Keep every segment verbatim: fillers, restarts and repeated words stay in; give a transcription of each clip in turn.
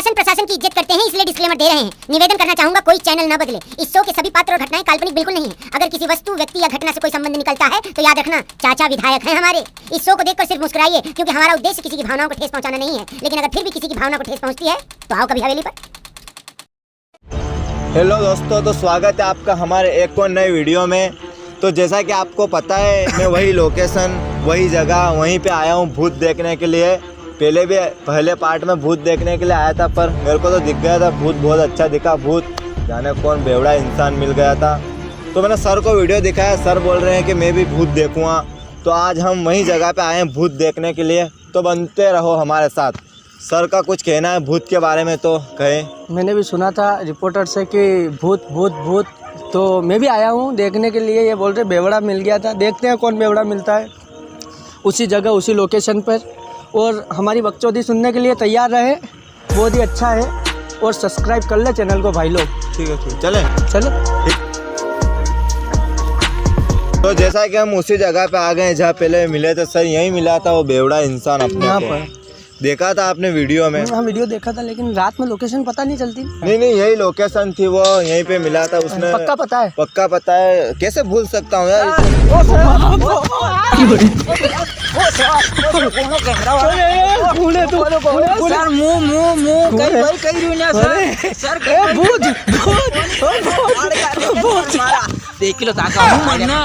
शासन प्रशासन की इज्जत करते हैं, इसलिए डिस्क्लेमर दे रहे हैं। निवेदन करना चाहूंगा, कोई चैनल न बदले। इस शो के सभी पात्र और घटनाएं काल्पनिक बिल्कुल नहीं है। अगर किसी वस्तु, व्यक्ति या घटना से कोई संबंध निकलता है तो याद रखना, चाचा विधायक हैं हमारे। इस शो को देखकर सिर्फ मुस्कुराइए, क्योंकि हमारा उद्देश्य किसी की भावनाओं को ठेस पहुंचाना नहीं है। लेकिन अगर फिर भी किसी की भावना को ठेस पहुंचती है तो आओ कभी हवेली पर। हेलो दोस्तों, तो स्वागत है आपका हमारे एक और नए वीडियो में। तो जैसा कि आपको पता है, मैं वही लोकेशन, वही जगह, वहीं पे आया हूँ भूत देखने के लिए। पहले भी, पहले पार्ट में भूत देखने के लिए आया था, पर मेरे को तो दिख गया था भूत, बहुत अच्छा दिखा भूत। जाने कौन बेवड़ा इंसान मिल गया था। तो मैंने सर को वीडियो दिखाया, सर बोल रहे हैं कि मैं भी भूत देखूँगा। तो आज हम वहीं जगह पे आए हैं भूत देखने के लिए, तो बनते रहो हमारे साथ। सर का कुछ कहना है भूत के बारे में, तो कहे। मैंने भी सुना था रिपोर्टर से कि भूत भूत भूत, तो मैं भी आया हूँ देखने के लिए। ये बोल रहे बेवड़ा मिल गया था, देखते हैं कौन बेवड़ा मिलता है उसी जगह, उसी लोकेशन पर। और हमारी बकचोदी सुनने के लिए तैयार रहे, बहुत ही अच्छा है। और सब्सक्राइब कर ले चैनल को भाई लोग। ठीक है, ठीक, चले। चलो। तो जैसा कि हम उसी जगह पे आ गए जहाँ पहले मिले थे सर, यहीं मिला था वो बेवड़ा इंसान अपने यहाँ को। पर। देखा था आपने वीडियो में। हाँ, वीडियो देखा था, लेकिन रात में लोकेशन पता नहीं चलती। नहीं नहीं, यही लोकेशन थी, वो यहीं पे मिला था उसने। पक्का पता है? पक्का पता है, कैसे भूल सकता हूँ यार। सर, मुंह, मुंह, मुंह, कई, कई, कई रुन्या, सर। सर, कई भूत, भूत, भूत, भूत। देख लो, ताका, हूँ मन्ना।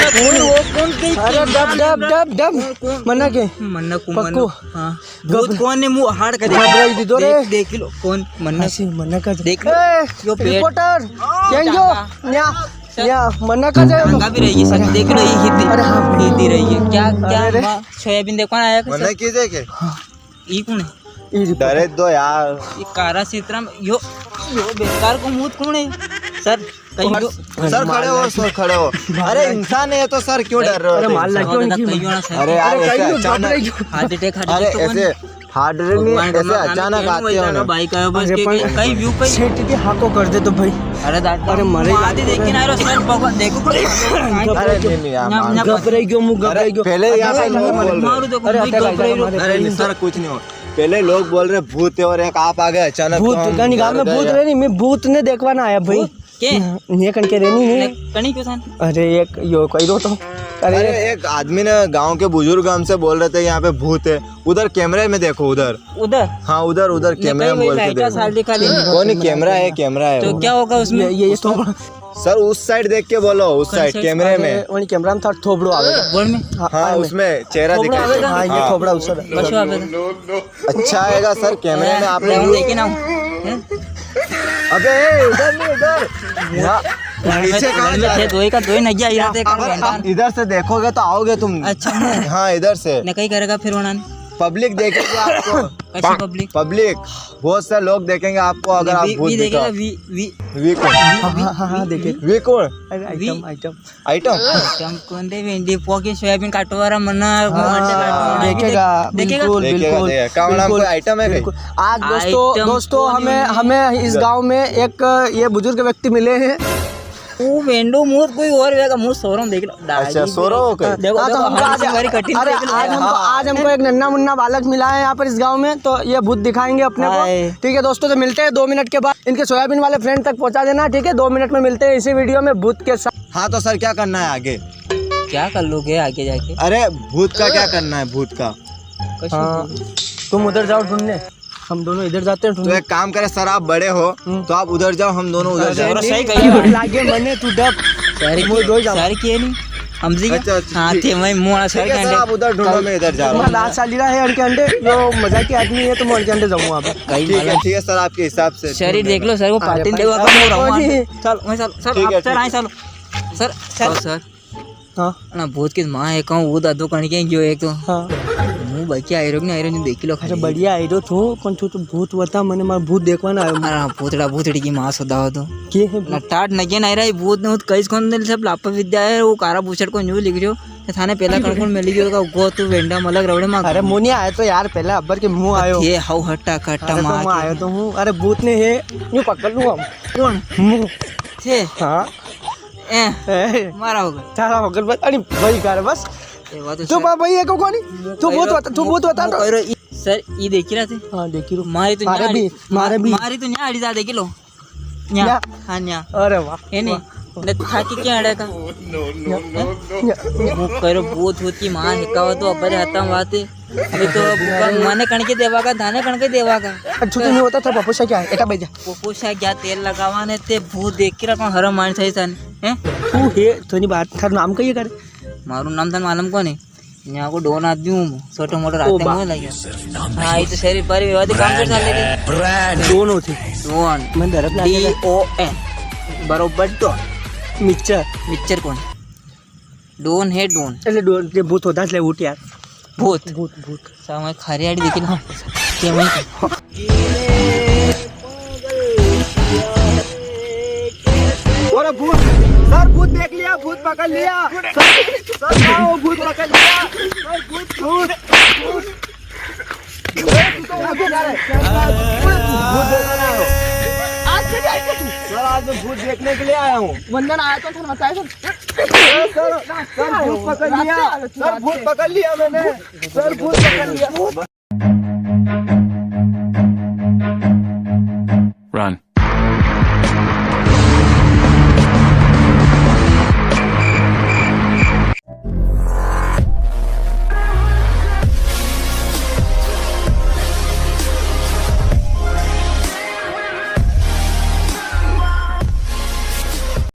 कौन, वो कौन, कई, अरे, डब, डब, डब, डब। मन्ना के? मन्ना को, पक्को? हाँ। भूत कौन ने मुंह हाड़ कर घबराई दी दो रे। देख, देख लो, कौन मन्ना। ऐसी मन्ना का? देख लो, ए, यो पेट। रिपोर्टर, क्या यो? न्या, न्या, मन्ना का जाए? टांगा भी रही है सर, देख लो, ये हिंदी, अरे हाँ। हिंदी रही है। क्या, क्या अरे रे। माँ, सोयाबीन देखवा आया मन्ना सर? की देखे? ई कौन है? ये रिपोर्टर। डरे दो यार। ये कारा सीतराम, यो, यो बेकार को भूत कौन है सर? कहीं यो, सर खड़े हो, सर खड़े हो। अरे इंसान है ये तो सर, क्यों डर रहे हो? अरे मार लग गयो सर, इनकी। कहीं ना सर। अरे यार, ऐसे कहीं अचानक। घबराई गयो। हार्ट अटैक, हार्ट अरे अटैक तो कौन? भगवान ऐसे का नाम अचानक लेके आते बेचारा हो ना। भाई का बस अरे के पर कहीं व्यू पे। सेठ के हाको कर दे तो भाई। अरे दादा, अरे मारे आदि देख के ना रो सर, भगवान देखो। अरे नहीं नहीं यार, ना, मार। ना, घबराई गयो, मुंह घबराई गयो। घबराई गयो। अरे पहले यहाँ पे लोग बोल रहे। मारू देखो, अरे मुझे अटैक आ घबराई गया, रो। मारे। अरे नहीं सर, कुछ नहीं हो। पहले लोग बोल रहे भूत है और एक आप आ गए अचानक, तो भूत हम कनी गांव में डर भूत गए। रहनी, मैं भूत ने देखवा ना आया भाई। भूत? के? ये कन के रहनी ने, है। कणी क्यों सान? अरे एक यो कही रो तो। अरे अरे एक आदमी ने, गांव के बुजुर्ग हमसे बोल रहे थे यहाँ पे भूत है, उधर कैमरे में देखो उधर। उधर? हाँ उधर, उधर कैमरे में बोल के लाइट देखो। साल दिखा दी। कोनी, कैमरा है, कैमरा है तो वो। क्या होगा उसमें? ये ये ये तो सर उस साइड देख के बोलो, उस साइड side? कैमरे में। अरे, वही कैमरा में था थोबड़ो आवेगा। बोल में। हाँ, हाँ आवे। उसमें चेहरा थोबड़ो दिखा। आवेगा। हाँ, ये हाँ। थोबड़ा उस side। कशो आवेगा? अच्छा आएगा सर, कैमरे में आपने हम view। देखे ना हूँ। हैं? अबे ए, इधर नहीं, इधर। यहाँ पीछे कहाँ जा रहे थे? दोई का दोई नहीं आई रहा थे, कहाँ हो? घंटा? इधर से देखोगे तो आओगे तुम। अच्छा, मुंह। हाँ इधर से। ने कहीं करेगा फिर वणा ने? पब्लिक देखेगी आपको। कैसी पब्लिक? पब्लिक, बहुत सारे लोग देखेंगे आपको अगर आप वी, भूत वी देखेगा, दिखाओ। वी, वी। वी कौन? हाँ, हाँ, हाँ, देखे। वी कौन? अरे, वी। Item, item. आइटम? आइटम कौन दे? भेंडी पोके सोयाबीन काटवा रहा मना, हाँ, मटर काटवा रहा, देखेगा, देखेगा? बिल्कुल, देखेगा, बिल्कुल, देखेगा। क्या नाम, बिल्कुल, कोई आइटम है कहीं? बिल्कुल। आज दोस्तों, आइटम दोस्तों, कौन हमें, है? हमें इस गांव में एक ये बुजुर्ग व्यक्ति मिले हैं। वो वेंडो मोर कोई और वेगा, मुर सोरम देख लो। अच्छा, सोरो हो कहीं? देखो, हाँ, तो देखो, हमको आज, हमारी कटिंग अरे, देख लो। आज हमको, आज हमको एक नन्ना मुन्ना बालक मिला है यहाँ पर इस गांव में, तो ये भूत दिखाएंगे अपने को। हाय। ठीक है दोस्तों, तो मिलते हैं दो मिनट के बाद। इनके सोयाबीन वाले फ्रेंड तक पहुंचा देना, ठीक है? दो मिनट में मिलते हैं इसी वीडियो में भूत के साथ। हाँ तो सर क्या करना है आगे? क्या कर लोगे आगे जाके? अरे भूत का क्या करना है, भूत का? कशु हाँ, तुम उधर जाओ ढूंढने, हम दोनों इधर जाते हैं तो ढूंढने। एक काम करे सर, आप बड़े हो हम्म। तो आप उधर जाओ, हम दोनों उधर जाओ। सही कही। लागे मने तू डब। सर वो दो ही की, जाओ। सर की है नहीं, हम जी अच्छा, अच्छा, हाँ ठीक। थे वही मुआ सर ठीक है सर, आप उधर ढूंढो, मैं इधर जा रहा मैं हूँ। लाल साली रहा है अड़के अंडे, जो मजाकी आदमी है, तुम अड़के अंडे जाऊँ आप। कई ठीक है, मालूम। ठीक है सर, आपके हिसाब से। शरीर देख लो सर, वो अरे पाटिल भाई, देखो, अब कम हो रहा हूँ। कोई नहीं। चल, मैं चल, सर, ठीक आप है, सर, ठीक आए है। चलो। सर, सर, सर। हाँ। ना भूत की माँ है कहूँ, वो दादू कण के गयो एक तो। हाँ। मुंह बच्चे आई रो कि नहीं आई रो, नहीं देखी लो अरे खाली। बढ़िया आई रो थू, पण तू तो भूत बता, मने मार भूत देखवा ना आयो। अरे भूतड़ा भूतड़ी की माँ सदा हो तो। के है ना टाट नगे नहीं रहा, भूत ने भूत कई कौन दिल सब लाप विद्या है, वो कारा पूछड़ को न्यू लिख रहो। ये थाने पहला कण कण मिल गयो का गो तू वेंडा मलक रवड़े माँ। अरे मुंह नहीं आया तो यार, पहले अब्बर के मुंह आयो। ये हाउ हट्टा कट्टा अरे तो माँ मुंह के। आयो तो हूँ। अरे भूत ने है, न्यू पकड़ लूँ हम। कौन? मुंह। थे। हाँ। ए, ए, मारा होगा। तारा होकर बस, अरे भाई कर बस। ये बात तो तू सर। बा-, भाई ये को कोनी? तू भूत बता, तू भूत बता मु तो। कह रहा, ई सर, ई देखी रहा थे? हाँ, देखी रो। मारी तो मारे न्या भी, आड़ी, मारे भी। मारी तो न्या आड़ी जा, देखी लो। न्या, न्या। हाँ, न्या। अरे वाह, है नी? वाह। न था कि क्या अड़े का? न्या, न्या। वो करो, भूत, भूत की माँ हिकावा तो अबर आता बात है। अभी तो मने कण के देवा का, धाने कण के देवा का। अच्छा, तो नहीं होता था, पप्पू सा क्या है? एटा बैठ जा। पप्पू सा क्या तेल लगावा ने ते भूत देख के रखो, हर मान सही सन, हैं? तू है, तो नहीं बात, थारा नाम का ये कर? मारू नाम तन मालूम कोनी। यहाँ को डॉन आदमी हूँ, छोटो मोटो ओ राते बा। मुँह लगे। हाँ, ये तो शरीर पर विवादी काम कर साले के। डॉन होते। डॉन। मैं डरप ना डी ओ एन। बरोबर डॉन। मिक्सचर। मिक्सचर कौन? डॉन है डॉन। अरे डॉन, ये भूत होता है, इसलिए उठ यार। भूत? भूत, भूत। सामने खारी आड़ी देखी ना। के वहीं। अरे भूत, सर भूत देख लिया, भूत पकड़ लिया। सर, सर आओ, भूत पकड़ लिया। सर भूत, भूत, भूत। भूत देखने आया हूँ। सर, आज मैं भूत देखने के लिए आया हूँ। वंदन आया तो था, बताया सर। सर, सर भूत पकड़ लिया। सर भूत पकड़ लिया मैंने। सर भूत पकड़ लिया।